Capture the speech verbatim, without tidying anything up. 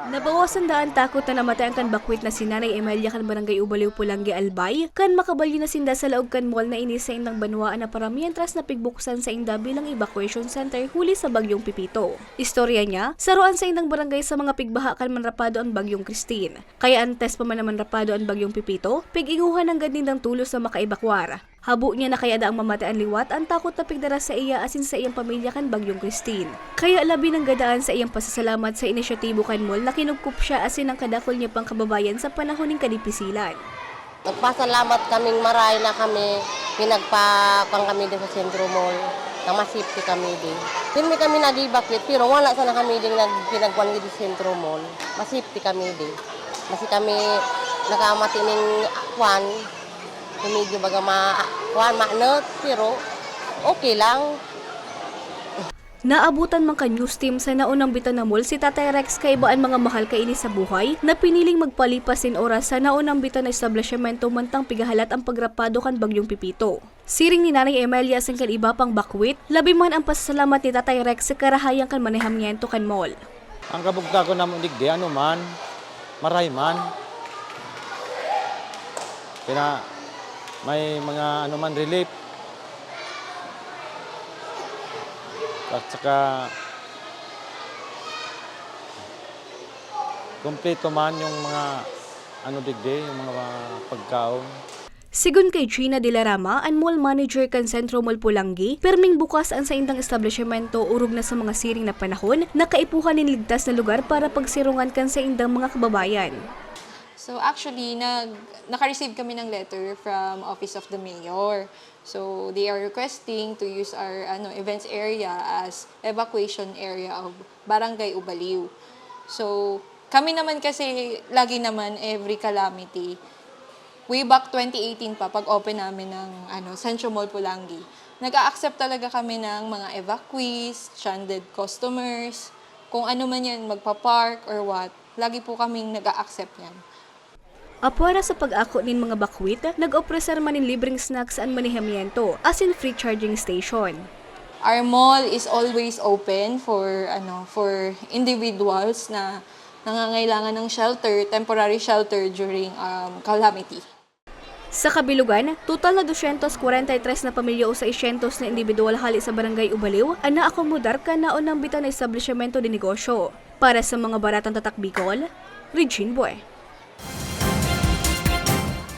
Nabawasan daa an takot na namatay an kan bakwit na si Nanay Emelia kan Barangay Ubaliw, Polangui, Albay, kan makabalyo na sinda sa laog kan mall na ini sa saindang banwaan na para mientras na pigbuksan sainda bilang evacuation center huli sa Bagyong Pepito. Istorya niya, saro an saindang barangay sa mga pigbaha kan manrapado an Bagyong Christine. Kaya antes pa man na manrapado an Bagyong Pepito, pig-inguhan nanggad nindang tulos na makaebakwar. Habo niya na kaya daang mamatay an liwat an takot na pigdara saiya asin saiyang pamilya kan Bagyong Christine. Kaya labi nanggad daa an saiyang pasasalamat sa inisyatibo kan mall na kinupkop siya asin ang kadakul niya pang kababayan sa panahon nin kadipisilan. Nagpasalamat kaming maray na kami, pinagpa-, kuwan kami din sa Centro Mall, na ma-safety kami din. Pirmi kami nag-evacuate, pero wala sana kami din nag-, pinagkuwan din sa Centro Mall. Ma-safety kami din. Kasi kami nakamati ning, kuwan, medyo baga ma-, kuwan, maanot, pero okay lang. Naabutan man kan news team sa naunambitan na mall si Tatay Rex kaiba an mga mahal kaini sa buhay na piniling magpalipas nin oras sa naunambitan na establisyemento mantang pigahalat an pagrapado kan Bagyong Pepito. Siring ni Nanay Emelia asin kan iba pang bakwit, labi man ang pasasalamat ni Tatay Rex sa karahayan kan manehamiento kan mall. Ang kabugtagon namo digdi, ano man, maray man. Pina-, may mga ano man, relief. At saka, kumpleto man yung mga ano digdi, yung mga pagkaon. Sigon kay Gina de la Rama, an mall manager kan Centro Mall Polangui, perming bukas an saindang establisyemento orog na sa mga siring na panahon na kaipuhan nin ligtas na lugar para pagsirongan kan saindang mga kababayan. So actually, nag-, naka-receive kami ng letter from Office of the Mayor. So they are requesting to use our, ano, events area as evacuation area of Barangay Ubaliw. So kami naman kasi, lagi naman, every calamity, way back twenty eighteen pa, pag-open namin ng, ano, Centro Mall Polangui, nag-a-accept talaga kami ng mga evacuees, stranded customers, kung ano man yan, magpa-park or what, lagi po kaming nag-a-accept yan. Apwera sa pag-ako nin mga bakwit, nag-opreser man nin libreng snacks an manehamiento, asin free charging station. Our mall is always open for, ano, for individuals na nangangailangan ng shelter, temporary shelter during, um, calamity. Sa kabilugan, total na dosyentos kwarenta y tres na pamilya o seisyentos na indibidwal hale sa Barangay Ubaliw an naakomodar kan naunambitan na establisyemento de negosyo. Para sa Mga Baratang Tatak Bicol, Regine Bue.